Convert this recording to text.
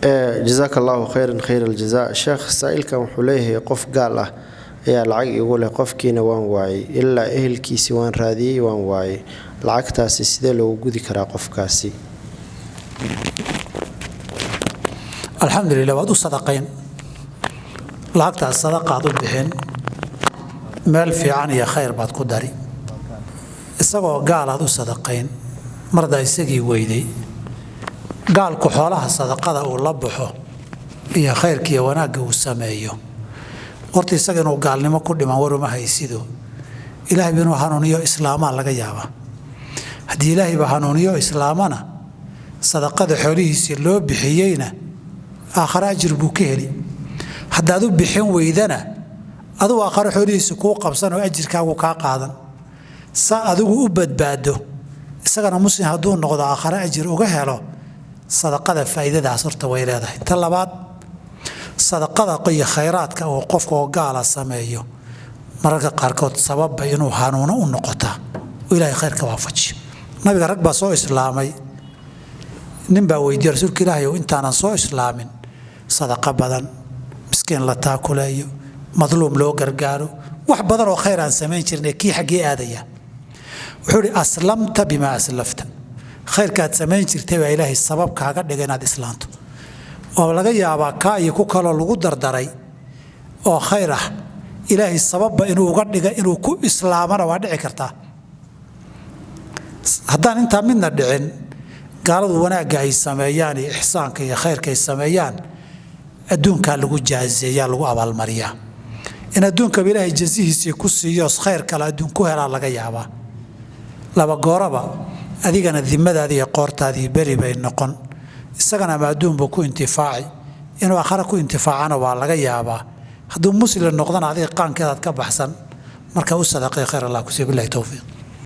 Jazaaka Allahu khayran khayr aljaza. Sheekh, saa-ilkan wuxuu leeyahay: qof gaal ah ayaa lacag igu leh, qofkiina waan waayey, ilaa ehelkiisi waan raadiyey, waan waayey. Lacagtaasi sidee loogu gudi karaa qofkaasi? Alxamdulilah, waad u sadaqayn lacagtaas, sadaqaad u bixin, meel fiican iyo khayr baad ku dari. Isagoo gaalaad u sadaqayn mardaa isagii weyday. Gaalku xoolaha sadaqada uu la baxo iyo khayrka iyo wanaagga uu sameeyo, horta isaga inuu gaalnimo ku dhiman waruma haysido. Ilaahayba inuu hanuuniyo islaamaa laga yaabaa. Haddii ilaahayba hanuuniyo islaamana, sadaqada xoolihiisii loo bixiyeyna aakhare ajir buu ka heli. Haddaad u bixin weydana, adugu aakhare xoolihiisi kuu qabsan oo ajirkaagu kaa qaadan. Sa adigu u badbaado, isagana muslim hadduu noqdo aakhare ajir uga helo. Sadaqada faa'iidadaas horta way leedahay. Ta labaad, sadaqada iyo khayraadka uu qofka oo gaala sameeyo mararka qaarkood sababba inuu hanuuno u noqotaa oo Ilaahay khayrka waafajiyo. Nabiga rag baa soo islaamay. Nin baa weydiiyey rasuulka Ilaahay: ow, intaanan soo islaamin sadaqa badan, miskiin la taakuleeyo, madluum loo gargaaro, wax badan oo khayr aan samayn jirnay, kii xaggee aadaya? Wuxuu ihi: "Aslamta bimaa aslafta." Khayrkaad samayn jirtay baa Ilaahay sabab kaaga dhigay inaad islaanto. Oo laga yaabaa kaa iyo ku kaloo lagu dardaray oo khayr ah Ilaahay sababba inuu uga dhiga inuu ku islaamana waa dhici kartaa. Haddaan intaa midna dhicin, gaaladu wanaagga ay sameeyaan iyo ixsaanka iyo khayrka ay sameeyaan adduunkaa lagu jaazeeyaa, lagu abaalmariyaa. In adduunkaba Ilaahay jazihiisii ku siiyo, khayr kale adduun ku helaa laga yaabaa. Laba gooraba adigana dimadaadii iyo qoortaadii beri bay noqon, isagana ama adduunbuu ku intifaaci, inuu aakhare ku intifaacana waa laga yaabaa. Hadduu muslim noqdana, adiga qaankeedaad ka baxsan. Marka u sadaqay, khayr Allah ku siiyo. Billahi towfiiq.